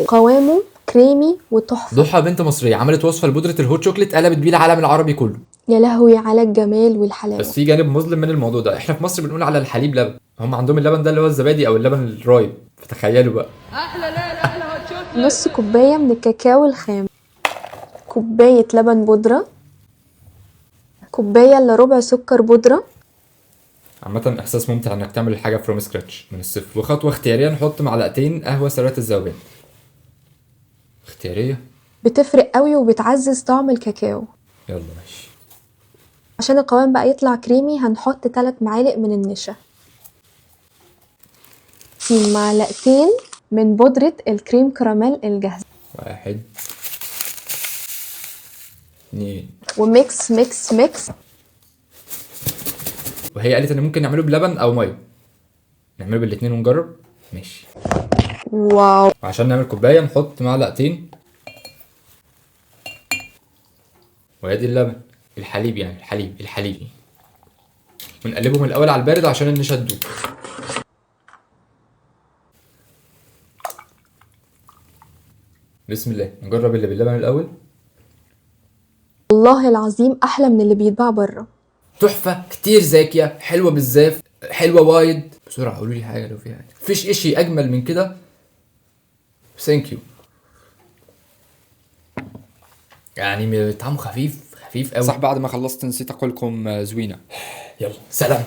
قوامه كريمي وتحفة. ضحى بنت مصرية عملت وصفه لبودره ال hot chocolate قلبت بيه العالم العربي كله. يا لهوي على الجمال والحلاوه. بس في جانب مظلم من الموضوع ده، احنا في مصر بنقول على الحليب لبن، هم عندهم اللبن ده اللي هو الزبادي او اللبن الرايب، فتخيلوا بقى. احلى ليل احلى hot chocolate. نص كوباية من الكاكاو الخام، كوباية لبن بودرة، كوباية الا ربع سكر بودرة. عامة احساس ممتع انك تعمل الحاجة from scratch من الصفر. وخطوة اختيارية نحط معلقتين قهوة سريعة الذوبان. اختيارية؟ بتفرق قوي وبتعزز طعم الكاكاو. يلا ماشي. عشان القوام بقى يطلع كريمي هنحط 3 معالق من النشا، معلقتين من بودرة الكريم كراميل الجاهزة. 1 2 و mix mix mix. وهي قالت ان ممكن نعمله بلبن او مية، نعمله بالاتنين ونجرب. ماشي. wow. وعشان نعمل كوباية نحط معلقتين، وادي اللبن الحليب، يعني الحليب الحليب، ونقلبهم الاول على البارد عشان النشا تدوب. بسم الله. نجرب اللي باللبن الاول. والله العظيم احلى من اللي بيتباع بره. تحفة، كتير زاكية، حلوة بالزاف، حلوة وايد. بسرعة قولوا لي حاجة لو فيها حاجة. مفيش اشي اجمل من كده. thank you. يعني طعمه خفيف خفيف قوي. صح، بعد ما خلصت نسيت اقول لكم زوينة. يلا سلام.